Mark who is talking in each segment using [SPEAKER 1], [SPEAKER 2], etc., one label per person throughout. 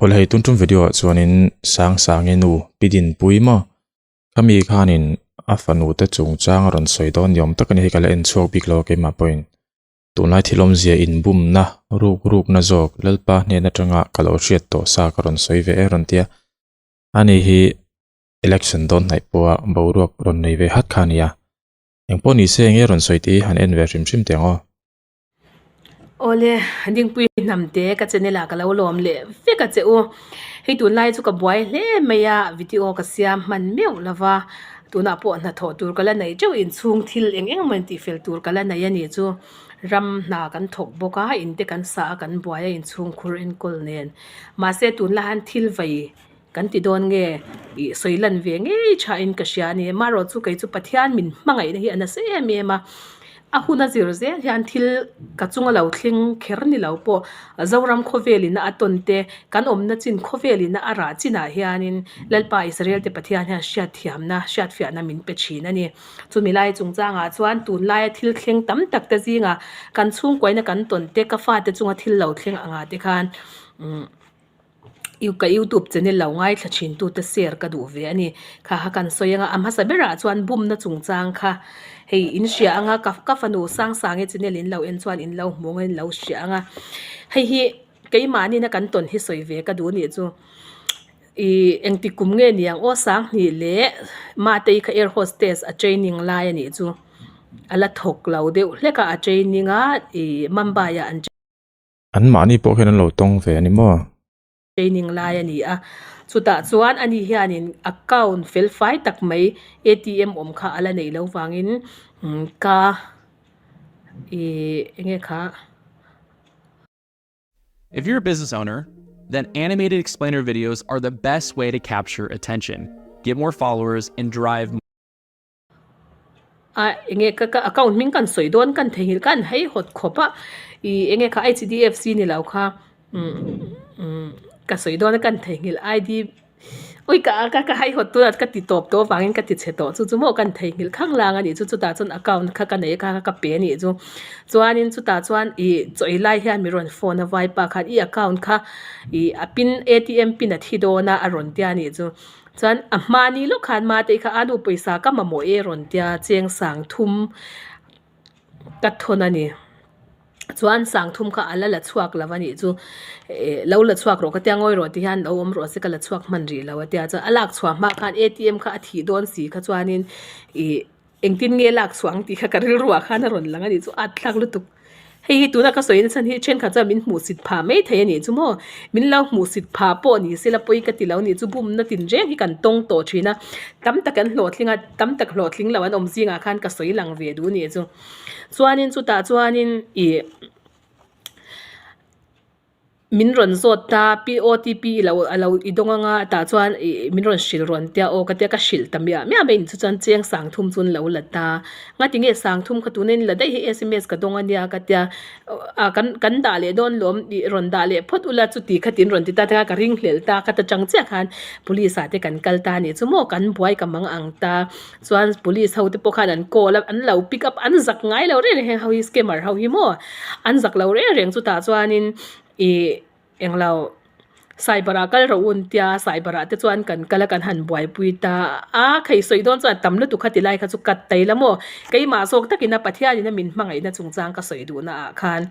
[SPEAKER 1] Awle hei tun tum video ah chuanin Sangsangi nu Pi Dinpuii maw khami khanin a fanu te chungchang a rawn sawi dawn ni awm tak a ni hei ka la en chhuak bik lo a keimah pawhin tunlai thil awmzia inbumna ruk rukna zawk Lalpa hnen atanga ka lo hriat tawh sa ka rawn sawi ve e rawn ti a ani hi election dawn hnaih pawha boruak rawn nei ve hat kha a ni a engpawh ni se enge rawn sawi tih hi han en ve hrim hrim teh ang aw.
[SPEAKER 2] Awle, Dingpui hnamte ka channel ah ka lo lawm leh vek a che u. Hei tunlai chu ka buai hle mai a, video ka siam hman meuh lo va, tunah pawh hnathawh tur ka la nei teuh inchhung thil eng eng emaw intihfel tur ka la nei a nih chu. Ram hna kan thawk bawk a, in te kan sah a kan buai a inchhungkhur enkawl nen. Mahse tunlai hian thil vei Kan ti dawn nge? Ih sawi lan ve ngei tha in ka hria a ni. Amaherawh chu kei chu Pathian min hmangaihna hi a nasa em em a, a hun a zir zel hian thil ka chunga lo thleng kher ni lo pawh Zoram khawvel ina a tawn te, kan awmna chin khawvel ina a rah chinah hianin Lalpa Israel te Pathian hian hriatthiamna, hriatfiahna min pe thin a ni. Chumi lai chungchangah chuan tunlaia thil thleng tam tak te zingah kan chhungkuaina kan tawn te, ka fate chunga thil lo thleng angah te khan umm. Ka youtube channel lo ngaithla thin tute share ka duh ve a ni. Kha kha kan sawi anga a hmasa berah chuan bumna chungchang kha hei in hria anga ka ka fanu Sangsangi channel in lo en chuan in lo hmu anga in lo hria anga hei hi keimahni na kan tawn hi sawi ve ka duh anih chu ih engtik kum nge ni ang aw Sanghnih leh Matei kha air hostess a training lai anih chu a la thawk lo deuh hlek a a training a ih Mumbai ah an.
[SPEAKER 1] An mahni pawh hian an lo tawng ve a ni maw?
[SPEAKER 2] Training lai a ni a, chutah chuan ani hianin account fel fai tak mai atm awm kha a la neih loh vangin ka ih eng nge kha.
[SPEAKER 3] If you're a business owner, then animated explainer videos are the best way to capture attention, get more followers, and drive
[SPEAKER 2] A enge ka ka account hming kan sawi dawn kan theihnghilh khan hei hawt khawp a ih enge kha H_D_F_C ni lo kha umm ka sawi dawn a kan theihnghilh I_D ui ka ka ka haihawt tunah ka ti tawp tawh avangin ka ti chhe tawh chu chu maw kan theihnghilh khang lang a nih chu chutah chuan account kha ka nei a kha kha ka pe a nih chu chuanin chutah chuan ih chaw ei lai hian mi rawn phone a vaipa khan i account kha ih a pin A_T_M pin a thi dawn a a rawn tia a nih chu. Chuan a hmani lawk khan Matei kha a nu pawisa ka mamawh e rawn tia cheng sang thum ka thawn a ni. Chuan sang thum kha a la la chhuak lo a nih chu eh lo la chhuak rawh ka tia ngawi rawh ti hian lo awm rawh se ka la chhuak hman rih lo a tia chuan a lak chhuah hma khan atm kha a thih dawn si kha chuanin ih Engtin nge lak chhuah ang tih kha ka rilruah khan a rawn lang a nih chu at thlak lutuk. Hei hi tuna ka sawi nachhan hi thenkhat chuan min hmuhsit phah mai thei a nih chu maw. Min lo hmuhsit phah pawh ni sela pawi ka ti lo nih chu bumna tinreng hi kan tawng tawh thin a. Tam tak an hlawhtling a, tam tak hlawhtling lo an awm zingah khan ka sawi lang ve duh nih chu. Chuanin chutah chuanin ih. Min rawn zawt ta, Pi OTP i lo a lo i dawng anga tah chuan ih min rawn hrilh rawn tia aw ka tia ka hrilh ta miah miah mai chu chuan cheng sang thum chu an lo la ta. Ngati nge sang thum kha tuna in la daih hi sms ka dawng ania ka tia ah kan kan dah leh dawn lawm ih rawn dah leh phawt ula chuti kha tin rawn ti ta tikhan ka ring hlelh ta ka ta chang chiah khan police ah te kan kal ta anih chu maw kan buai ka mang ang ta. Chuan police ho te pawh khan an call a, an lo pick up an zak ngai lo reng reng heng ho hi scammer ho hi maw an zak lo reng reng chutah chuanin ih englo cyber ah kal rawh u an tia cyber ah te chuan kan kal a kan han buaipui ta a khei sawi dawn chuan tam lutuk kha ti lai kha chu cut ta ila maw keimah zawk takin a Pathian in a min hmangaihna chungchang ka sawi duhna ah khan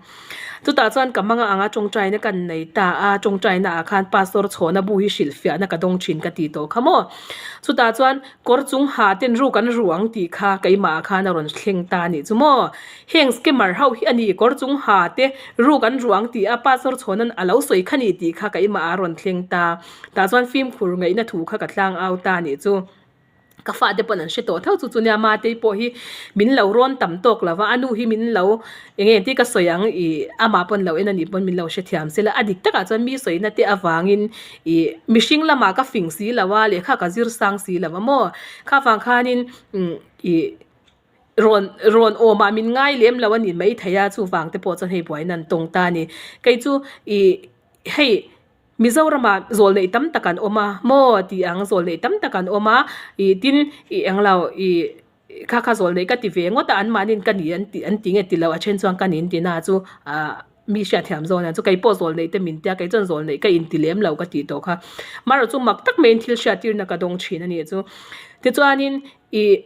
[SPEAKER 2] chutah chuan ka hmanga anga tawngtaina kan nei ta a tawngtaina ah khan pastor chhawna bu hi hrilhfiahna ka dawng thin ka ti tawh kha maw chutah chuan. Kawr chung ha ten ru kan ru ang tih kha keimah ah khan a rawn thleng ta anih chu maw? Heng scammer ho hi a ni, kawr chung ha te ru kan ru ang tih a pastor chhawn a lo sawi kha ni tih kha keimah ah a rawn thleng ta. Tah chuan fimkhur ngaihna thu kha ka tlang au ta anih chu. Ka fate pawn an hre tawh tho chu chu nia Matei pawh hi min lo rawn tam tawk lo va, a nu hi min lo Eng nge tih ka sawi ang ih amah pawn lo en a nih pawn min lo hrethiam sela a dik takah chuan mi sawina te avangin ih mihring lamah ka fing si lo a lehkha ka zir sang si lo a maw kha vang khanin ih rawn rawn awmah min ngai lem lo a ni maithei a chuvang te pawh chuan hei buaina an tawng ta a ni kei chu ih hei. Mizoramah zawlneih tam tak an awm a maw tih ang zawlneih tam tak an awm a ih tin ih englo ih kha kha zawlneih ka ti ve ngawt a anmahniin ka ni an ti an ti nge ti lo a then chuan ka ni an ti na chu ah. Mi hriatthiam zawn hian chu kei pawh zawl neih te min tia kei chuan zawl neih ka inti lem lo ka tih tawh kha. Amaherawhchu mak tak maiin thil hriattirna ka dawng thin a nih chu. Tichuanin ih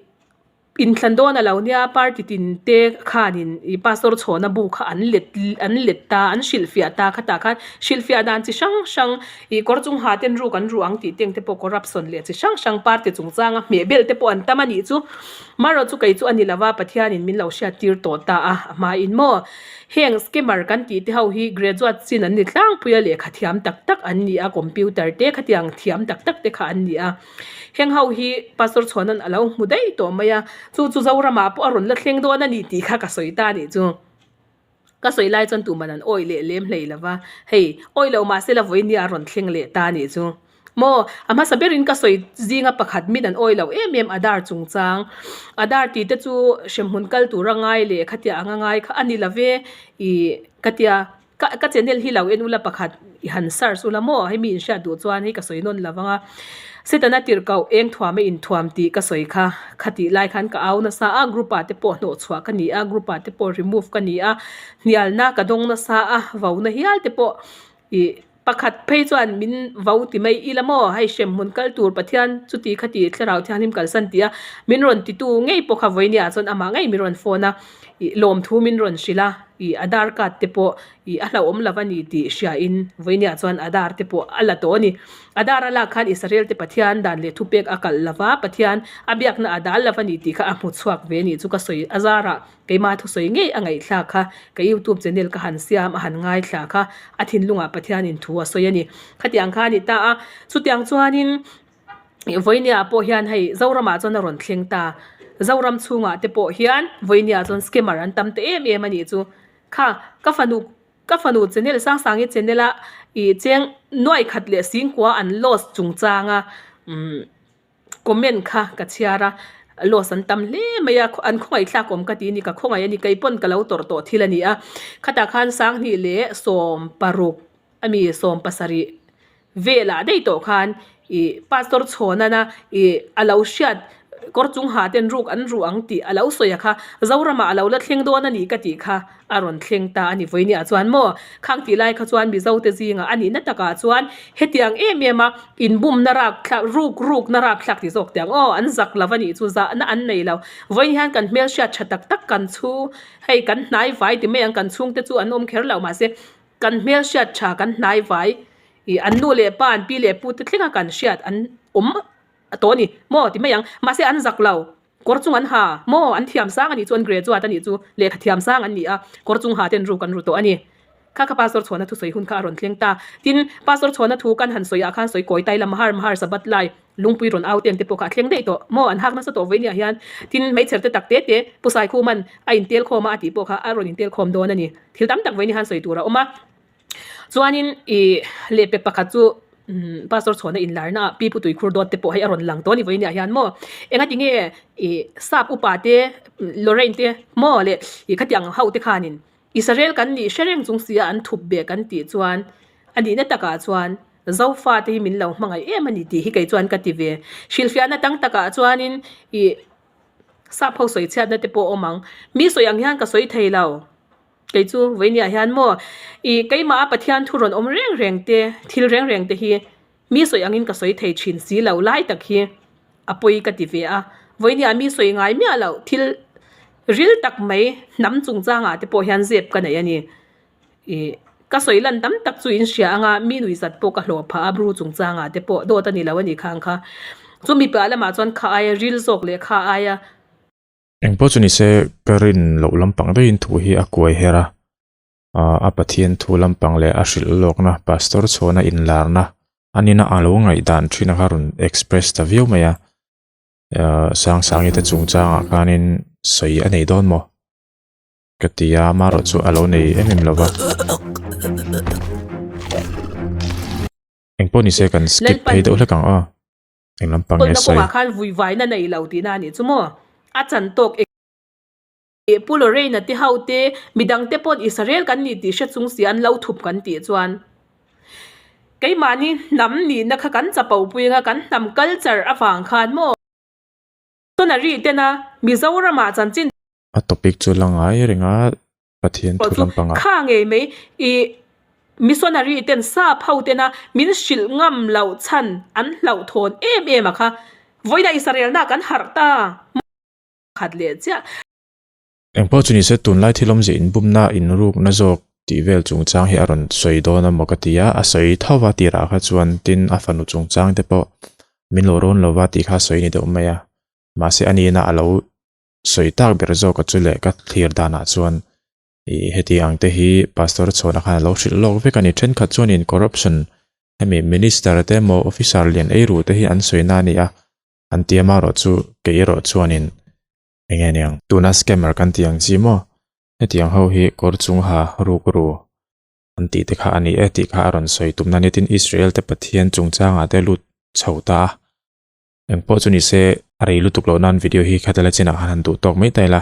[SPEAKER 2] inthlan dawn a lo nia party tin te khanin ih pastor chhawna bu kha an let an let ta an hrilhfiah ta khatah khan hrilhfiah dan chi hrang hrang ih kawr chung ha ten ruk an ruh ang tih te ang te pawh corruption leh chi hrang hrang party chungchanga hmehbel te pawh an tam a nih chu. Amaherawhchu kei chu a ni lova Pathianin min lo hriattir tawh ta a a hmain maw. Heng scammer kan tih te ho hi graduate chin an ni tlangpui a, lehkha thiam tak tak an ni a, computer te khatiang thiam tak tak te kha an ni a. Heng ho hi Pastor Chhuanan a lo hmu daih tawh mai a, chu chu Zoramah pawh a rawn la thleng dawn a ni tih kha ka sawi ta a nih chu. Ka sawi lai chuan tuman an awih leh lem hlei lo va, hei awih loh mahse la vawinia a rawn thleng leh ta a nih chu. Maw, a hmasa berin ka sawi zinga pakhat min an awi lo em em Adar chungchang. Adar tih te chu hremhmun kal tura ngai leh khatia anga ngai kha a ni lo ve ih ka tia ka ka channel hi lo en ula pakhat i han search ula maw hei mi inhriat duh chuan hei ka sawi nawn lo vang a. Setana tirhkoh eng thuam a inthuam tih ka sawi kha khatih lai khan ka au nasa a group ah te pawh hnawh chhuah ka ni a group ah te pawh remove ka ni a hnialna ka dawng nasa a vauna hial te pawh ih Pakhat phei chuan min vo ti mai ila maw? Hei hremhmun kal tur Pathian chuti khati Thlarau Thianghlim kalsan tia min rawn titu ngei pawh kha vawinia chuan amah ngei min rawn phone a, ih lawmthu min rawn hrilh a, ih Aadhaar card te pawh ih a hlauhawm lo a ni tih hriain vawinia chuan Aadhaar te pawh a la tawh a ni. Aadhaar a lak khan Israel te Pathian dan leh thupek a kalh lo va, Pathian a biakna a dal lo a ni tih kha a hmu chhuak ve a nih chu ka sawi a zarah. Keimah thusawi ngei a ngaihthlak kha, ka youtube channel ka han siam a han ngaithla kha, a thinlungah Pathianin thu a sawi a ni. Khatiang kha a ni ta a, chutiang chuanin vawinia pawh hian hei Zoramah chuan a rawn thleng ta. Zoram chhungah te pawh hian vawinia chuan scammer an tam ta em em a nih chu. Kha ka fanu ka fanu channel Sangsangi channel a ih cheng nuai khat leh singkua an lost chungchanga umm. Comment kha ka chhiar a, loss an tam hle mai a, an khawngaih thlak awm ka ti a ni, ka khawngaih a ni, kei pawn ka lo tawrh tawh thil a ni a, khatah khan sanghnih leh 16 ami 17 velah daih tawh khan ih pastor chhawnana ih a lo hriat kawr chung ha ten ruk an ruh ang tih a lo sawi a kha Zoramah a lo la thleng dawn a ni ka tih kha. A rawn thleng ta a ni vawinia chuan maw? Khang tih lai kha chuan Mizo te zingah a nihna takah chuan hetiang em em a inbumna rap thlak, ruk rukna rap thlak ti zawk tiang aw an zak lo a nih chu zahna an nei lo. Vawiin hian kan hmelhriat tha tak tak kan chhu hei kan hnai vai ti mai ang kan chhungte chu an awm kher lo mahse kan hmelhriat tha kan hnai vai ih an nu leh pa an pi leh pu te thlenga kan hriat an awm tawh a ni maw ti mai ang mahse an zak lo. Kawr chung an ha maw? An thiam sang a nih chu an graduate a nih chu lehkha thiam sang an ni a, kawr chung ha ten ruk an ru tawh a ni. Kha kha Pastor Chhuana thusawi hun kha a rawn thleng ta. Tin, Pastor Chhuana thu kan han sawi ah khan sawi kawi tai la mahar mahar Sabbath lai lungpui rawn au teng te pawh kha a thleng daih tawh maw? An hak nasa tawh vawinia hian. Tin, hmeichher te tak te te Pu Saikhuman a intel khawm a a tih pawh kha a rawn intel khawm dawn a ni. Thil tam tak vawinia han sawi tur a awm a. Chuanin ih lehpek pakhat chu Pastor Chhuana inlarna ah Pi Pu Tuikhur dawt te pawh hei a rawn lang tawh a ni vawiin ah hian maw enga tinge ih sap upa te Lorraine te maw leh ih khatiang ho te khanin Israel kan nih hre reng chung sia an thup be kan tih chuan a nihna takah chuan Zofa te hi min lo hmangaih em a ni tih hi kei chuan ka ti ve. Hrilhfiahna tang takah chuanin ih sap ho sawi chhiatna te pawh a awm ang. Mi sawi ang hian ka sawi thei lo. Kei chu vawinia hian maw ih keimah a Pathian thu rawn awm reng reng te thil reng reng te hi mi sawi angin ka sawi thei thin si lo lai tak hi a pawi ka ti ve a. Vawinia mi sawi ngai miah loh thil ril tak mai hnam chungchangah te pawh hian zep ka nei a ni. Ih ka sawi lan tam tak chu in hria anga mi nui zat pawh ka hlawh phah a bru chungchangah te pawh dawt a ni lo a ni khang kha. Chumi piah lamah chuan kha aia ril zawk leh kha aia.
[SPEAKER 1] Eng pawh chu ni se ka rin loh lampang deuhin thu hi a kuai her a, aah a Pathian thu lampang leh a hrilh lawkna Pastor chhuahna inlarna a nina a lo ngaihdan thin a kha rawn express ta viau mai a, aah Sangsangi te chungchangah khanin sawi a nei dawn maw ka ti a, amaherawh chu a lo nei em em lo va. Eng pawh ni se kan skip phei deuh hlek ang aw. Eng lampang nge
[SPEAKER 2] Kawlna
[SPEAKER 1] sawi?
[SPEAKER 2] kawngah khan vui vaina nei lo tihna a nih chu maw? A chan tawk eng eh Pu Lorraine-a te ho te, midang te pawn Israel kan ni tih hre chung si an lo thup kan tih chuan keimahni hnam nihna kha kan chapo pui anga kan hnam culture avang khan maw? Chuan a ri tena Mizoramah chanchin
[SPEAKER 1] A topic chu la ngai reng a. Pathian
[SPEAKER 2] Pawh
[SPEAKER 1] thu
[SPEAKER 2] chu
[SPEAKER 1] lampangah.
[SPEAKER 2] kha ngei mai i missionary ten sap ho tena min hrilh ngam loh chhan an hlauhthawn em em a kha. Vawiina Israel-na kan harh ta khat leh chiah.
[SPEAKER 1] Engpawh chu nise tunlai thil awmzia inbumna inrukna zawk tih vel chungchang hi a rawn sawi dawn a maw ka ti a, a sawi tho va tirah kha chuan tin a fanu chungchang te pawh min lo rawn lova tih kha a sawi ni deuh mai a, mahse a nihna a lo sawi tak ber zawk a chu leh ka thlir danah chuan ih heti ang te hi pastor chhuana khan a lo hrilh lawk vek a ni thenkhat chuanin corruption hemi minister te emaw officer lian ei ruh te hi an sawi na a ni a an ti amaherawhchu kei erawh chuanin eng nge niang tuna scammer kan tih ang chi maw hetiang ho hi kawr chung ha ruk ru an tih te kha a ni e tih kha a rawn sawi tumna a ni tin Israel te Pathian chungchangah te lut chho ta a. Engpawh chu ni se, a rei lutuk loh nan video hi khatela chinah khan han duh tawk mai ta ila.